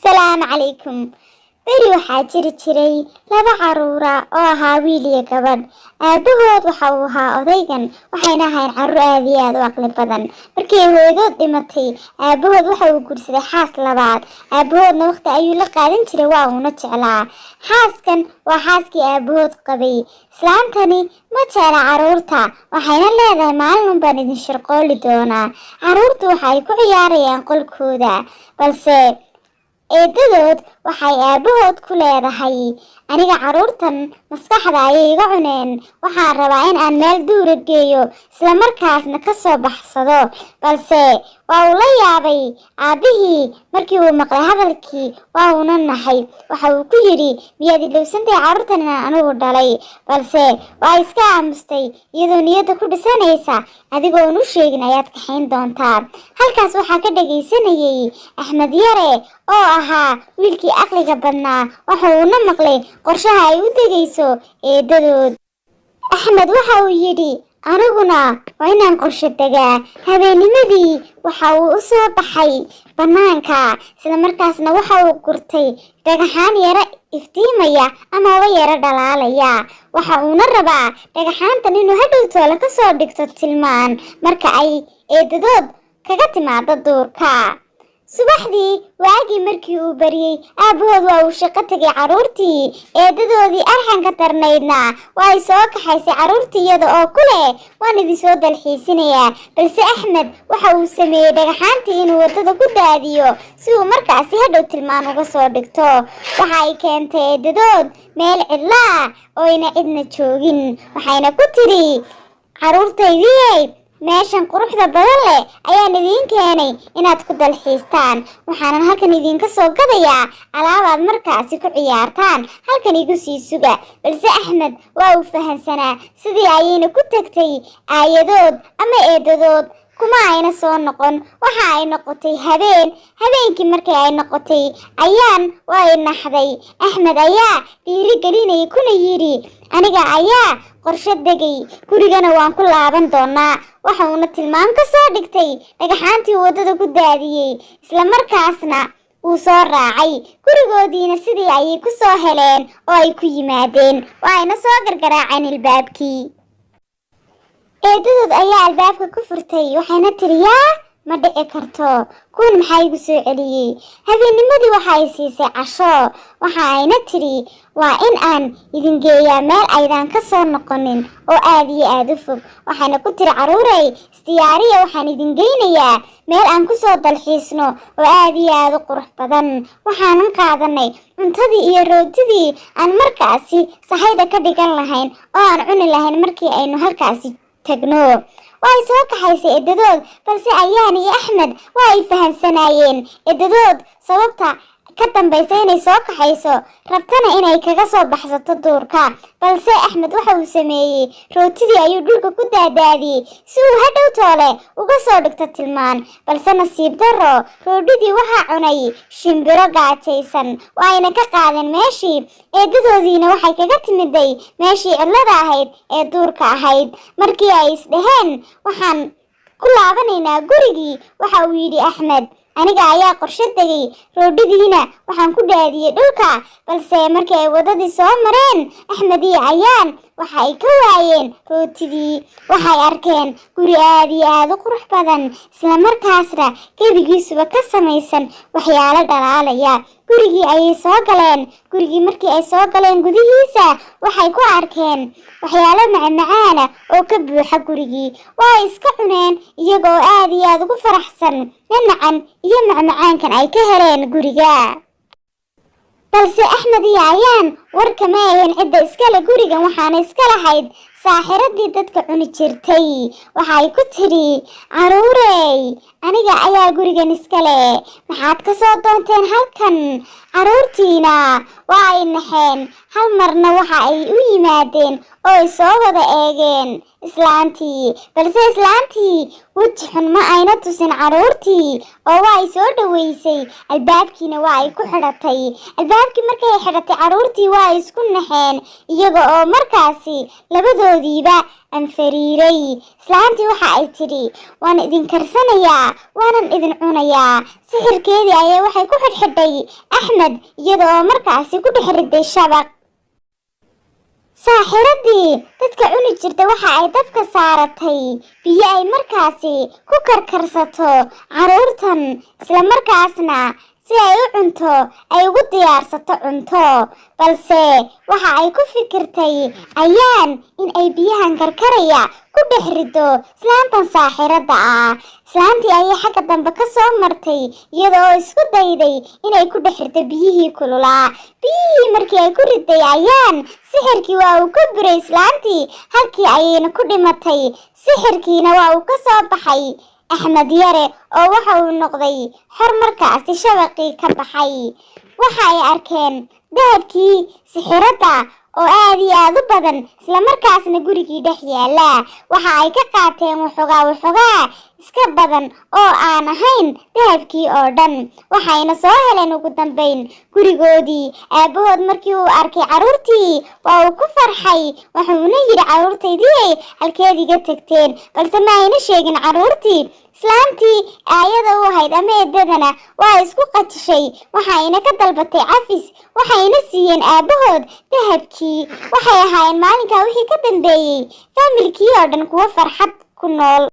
Salaamu calaykum. Beri waxaa jiri jiray laba caruura oo ahaa wiil iyo gabadh. Aabahood waxa uu ahaa odaygan, waxayna ahayn carruur aad iyo aad u aqli badan. Markii ay hooyadood dhimatay, aabahood waxa uu guursaday xaas labaad. Aabahoodna waqti ayuu la qaadan jiray, waa uuna jeclaa. Xaaskan waa xaaskii aabahood qabay. Islaantani ma jecla carruurta, waxayna leedahay: "Maalin un baan idin shirqooli doonaa." Carruurtu waxa ay ku ciyaarayaan qolkooda, balse eedadood waxay aabahood ku leedahay: "Aniga carruurtan maskaxda ayay iga cuneen. Waxaan rabaa in aan meel duura geeyo, islamarkaasna ka soo baxsado." Balse waa uu la yaabay aabbihii markii uu maqlay hadalkii, waa uuna naxay. Waxa uu ku yidhi: "Miyaad ilowsantahay carruurtan inaan anigu dhalay?" Balse waa iska aamustay, iyadoo niyadda ku dhisanaysa: "Adigoon u sheegin ayaad kaxayn doontaa." Halkaas waxaa ka dhagaysanayay Axmed Yare oo ahaa wiilkii aqliga badnaa. Waxa uuna maqlay qorshaha ay u degayso eedadood. Axmed waxa uu yidhi: "Aniguna waa inaan qorsho degaa." Habeennimadii waxa uu u soo baxay bannaanka, islamarkaasna waxa uu gurtay dhagaxaan yaro iftiimaya amaba yaro dhalaalaya. Waxa uuna rabaa dhagaxaantan inuu hadhow toole ka soo dhigto tilmaan marka ay eedadood kaga timaado duurka. Subaxdii waagii markii uu bariyey, aabahood waa uu shaqo tegay. Carruurtii eedadoodii arxanka darnaydna waa ay soo kaxaysay carruurtii, iyada oo ku leh: "Waan idinsoo dalxiisinayaa." Balse Axmed waxa uu sameeyey dhagaxaantii inuu waddada ku daadiyo, si uu markaasi hadhow tilmaan uga soo dhigto. Waxa ay keentay eedadood meel cidlaa oo ayna cidna joogin, waxayna ku tidhi: "Carruurtaydii, meeshan quruxda badan leh ayaan idiin keenay inaad ku dalxiistaan. Waxaanan halkan idiinka soo gadayaa alaabaad markaasi ku ciyaartaan. Halkan igu sii suga." Balse Axmed waa uu fahansanaa. Sidii ayayna ku tagtay aayadood ama eedadood, kuma ayna soo noqon. Waxa ay noqotay habeen. Habeenkii markii ay noqotay, Ayaan waa ay naxday. Axmed ayaa dhiirigelinayay, kuna yidhi: "Aniga ayaa qorsho degay, gurigana waan ku laaban doonaa." Waxa uuna tilmaam ka soo dhigtay dhagaxaantii waddada ku daadiyey, islamarkaasna uu soo raacay. Gurigoodiina sidii ayay ku soo heleen oo ay ku yimaadeen. Waa ayna soo gargaraaceen albaabkii. Eedadood ayaa albaabka ku furtay, waxayna tiri: "Yaa, ma dhici karto, kuwan maxaa igu soo celiyey?" Habeennimadii waxa ay siisay casho, waxa ayna tidhi: "Waa in aan idin geeyaa meel aydan ka soo noqonin oo aad iyo aad u fog." Waxayna ku tiri: "Carruurey, isdiyaariya, waxaan idin geynayaa meel aan ku soo dalxiisno oo aad iyo aad u qurux badan. Waxaanan qaadanay cuntadii iyo rootidii aan markaasi sahayda ka dhigan lahayn oo aan cuni lahayn markii aynu halkaasi tagno." Waa ay soo kaxaysay edadood, balse Ayaan iyo Axmed waa ay fahansanaayeen edadood sababta ka dambaysa inay soo kaxayso, rabtana inay kaga soo baxsato duurka. Balse Axmed waxa uu sameeyey, rootidii ayuu dhulka ku daadaadiyey si uu hadhow toole uga soo dhigto tilmaan. Balse nasiib darro, roodhidii waxaa cunay shimbiro gaajaysan, waa ayna ka qaadeen meeshii. Eedadoodiina waxay kaga timiday meeshii cidlada ahayd ee duurka ahayd. Markii ay isdhaheen: "Waxaan ku laabanaynaa gurigii," waxa uu yidhi Axmed: "Aniga ayaa qorsho degay, roodhidiina waxaan ku dhaadiyey dhulka." Balse markii ay waddadii soo mareen, Axmed iyo Ayaan waxa ay ka waayeen rootidii. Waxay arkeen guri aad iyo aad u qurux badan, islamarkaasna gebigiisuba ka samaysan waxyaalo dhalaalaya. Gurigii ayay soo galeen. Gurigii markii ay soo galeen, gudihiisa waxay ku arkeen waxyaalo macmacaana oo ka buuxa gurigii. Waa ay iska cuneen, iyagoo aad iyo aad ugu faraxsan nanacan iyo macmacaankan ay ka heleen guriga. Balse Axmed iyo Ayaan war kama ahayn cidda iskale gurigan. Waxaana iska lahayd saaxiradii dadka cuni jirtay. Waxay ku tidhi: "Carruurey, aniga ayaa gurigan iskale. Maxaad ka soo doonteen halkan?" Carruurtiina waa ay naxeen. Hal marna waxa ay u yimaadeen oo ay soo wada eegeen islaantii. Balse islaantii weji xun ma ayna tusin carruurtii, oo waa ay soo dhoweysay, albaabkiina waa ay ku xidhatay. Albaabkii markay xidhatay, carruurtii waa Waa isku naxeen, iyaga oo markaasi labadoodiiba anfariiray. Islaantii waxa ay tidhi, "Waan idin karsanayaa, waanan idin cunayaa." Sixirkeedii ayaa waxay ku xidhxidhay Axmed, iyada oo markaasi ku dhex riday shabaq. Saaxiradii dadka cuni jirta waxa ay dabka saaratay biyo ay markaasi ku karkarsato carruurtan, isla markaasna si ay u cunto ay ugu diyaarsato cunto. Balse waxa ay ku fikirtay Ayaan in ay biyahan karkaraya ku dhex rido islaantan saaxiradda ah. Islaantii ayay xagga dambe ka soo martay, iyada oo isku dayday inay ku dhex rido biyihii kululaa. Biyihii markii ay ku riday Ayaan, sixirkii waa uu ka buray islaantii, halkii ayayna ku dhimatay. Sixirkiina waa uu ka soo baxay Axmed Yare, oo waxa uu noqday xor markaasi shabaqii ka baxay. Waxa ay arkeen dahabkii sixiradda oo aad iyo aad u badan, islamarkaasna gurigii dhex yaala. Waxa ay ka qaateen waxoogaa, waxoogaa iska badan oo aan ahayn dahabkii oo dhan. Waxayna soo heleen ugu dambayn gurigoodii. Aabbahood markii uu arkay carruurtii, waa uu ku farxay, wuxuuna yidhi, "Carruurtaydii, halkeed iga tagteen?" Balse ma ayna sheegin carruurtii. Islaantii aayada u ahayd ama eedadana waa isku qatishay, waxayna ka dalbatay cafis, waxayna siiyeen aabbahood dahabkii. Waxay ahaayeen maalinkaa wixii ka dambeeyey faamilkii oo dhan kuwo farxad ku nool.